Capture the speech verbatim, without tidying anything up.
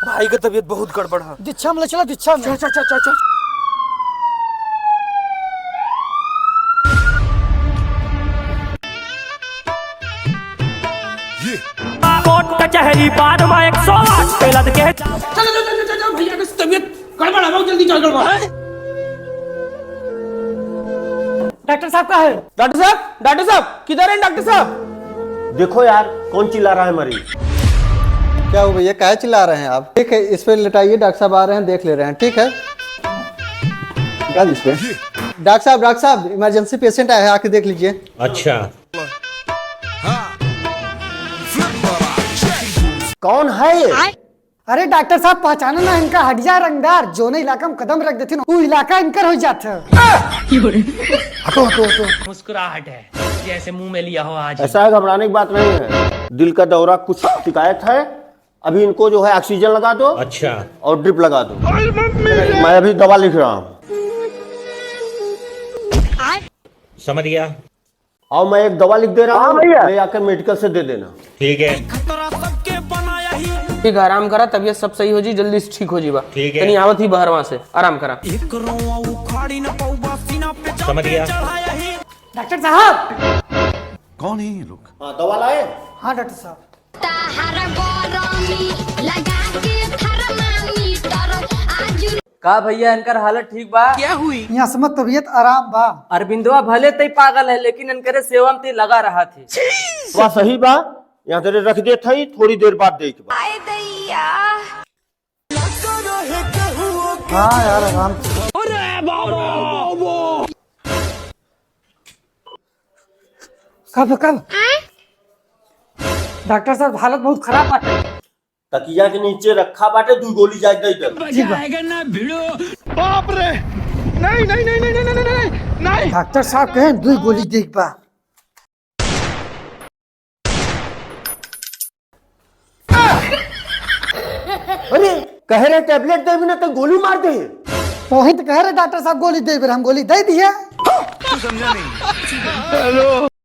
भाई का तबीयत बहुत गड़बड़ है। दीक्षा में ले चला, दीक्षा में। चल, चल, चल, चल, चल। कोर्ट कचहरी बार में एक सौ आठ पे लद के। चलो, चलो, चलो, चलो, भैया की तबीयत गड़बड़ है, बहुत जल्दी चल, गड़बड़ है। डॉक्टर साहब कहाँ है? डॉक्टर साहब, डॉक्टर साहब, किधर हैं डॉक्टर साहब? देखो यार, कौन चिल्ला रहा है मरीज? क्या हुआ भैया, काहे चिल्ला रहे हैं आप? ठीक है, इस पे लेटाइए, डॉक्टर साहब आ रहे हैं, देख ले रहे हैं, ठीक है? क्या इस पे? डॉक्टर साहब, डॉक्टर साहब, emergency patient आया है, आके देख लीजिए। अच्छा। कौन है ये? अरे डॉक्टर साहब, पहचाना ना इनका? हड्डिया रंगदार, जोने इलाका में कदम रख देथिन, उ इलाका इनकर हो जात है। हटो, हटो, हटो। मुस्कुराहट है, जैसे मुंह में लिया हो आज। ऐसा है, घबराने की बात नहीं है। दिल का दौरा कुछ शिकायत है, अभी इनको जो है ऑक्सीजन लगा दो। अच्छा। और ड्रिप लगा दो। मैं अभी दवा लिख रहा हूँ। समझ गया। आओ, मैं एक दवा लिख दे रहा हाँ हूँ, भैया। ले आके मेडिकल से दे देना। ठीक है। ठीक, आराम करा, तबीयत सब सही हो जी, जल्दी से ठीक हो जीबा। ठीक है। तनी आवत ही बहरवा से, आराम करा। समझ गया। डॉक्टर साहब। कौन है ये लोग? हाँ, दवा लाए? हाँ डॉक्टर साहब। ताहर गरमी लगा के थर्मामीटर आज। का भैया, इनकर हालत ठीक बा? क्या हुई? यहाँ समझ तबीयत आराम बा। अरविंदवा भले तई पागल है, लेकिन इनकरे सेवा में तई लगा रहा थे। बा सही बा, यहाँ तेरे रख देत हई, थोड़ी देर बाद देख बा। आए दैया। हाँ यार, आराम से। कब, कब? डॉक्टर साहब, हालत बहुत खराब बाटे। तकिया के नीचे रखा बाटे, दू गोली जाए दे दे। ठीक बा। बाप रे, नहीं, नहीं, नहीं। डॉक्टर साहब कहें दू गोली देख बा। अरे, कहे रहे टैबलेट देबे ना तो गोली मार दे। तोही तो कहे रहे डॉक्टर साहब गोली देबे, हम गोली दे दिया।